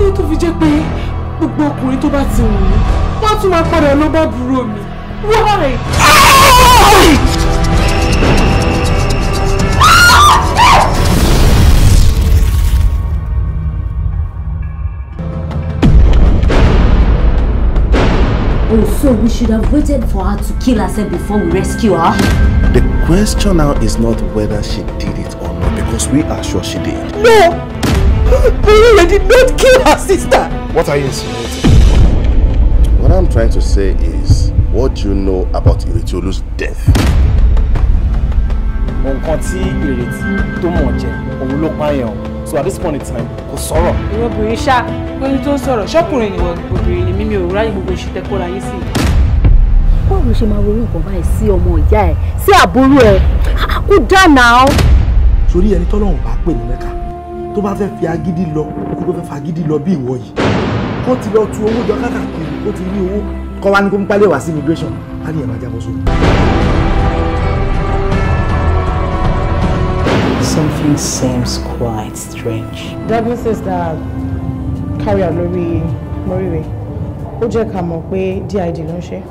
Ní tó fi jẹ́ pé gbogbo ọkùnrin tó bá ti wù mí, wọ́n á tún máa padà lọ bá búrò mi. Why? Oh, so we should have waited for her to kill herself before we rescue her? The question now is not whether she did it or not, because we are sure she did. No! Morire did not kill her sister! What are you insinuating? What I'm trying to say is, what do you know about Iretiolu's death? Nǹkan tí Ìrètí tó mọ̀ jẹ, òun ló pààyàn. So at this point in time, kò sọ̀rọ̀. Ìwọ obìnrin ṣá, lóní tó ń sọ̀rọ̀, ṣọ́kùnrin ni ìwọ obìnrin ni mímí ò ráyè gbogbo ìṣìtẹ́ kóra yín sí. Báwo ló ṣe máa ronú nǹkan báyìí sí ọmọ ìyá ẹ̀, sí àbúrò ẹ̀? Kó dáná o. Sórí ẹni tọ́lọ́run bá pè ní Mẹ́kà, tó bá fẹ́ fi agídí lọ, kó fẹ́ fagídí lọ bí ìwọ yìí. Kó ti lọ tu owó jọ káàkiri, kó ti rí owó. Kọ́ wa ní kó ń pálẹ̀ wá sí immigration, á ní ẹ̀ máa jábọ́ sómi. Something seems quite strange. Diagnosis that carry out lórí Morire, ó jẹ́ ká mọ̀ pé DID ló ń ṣe.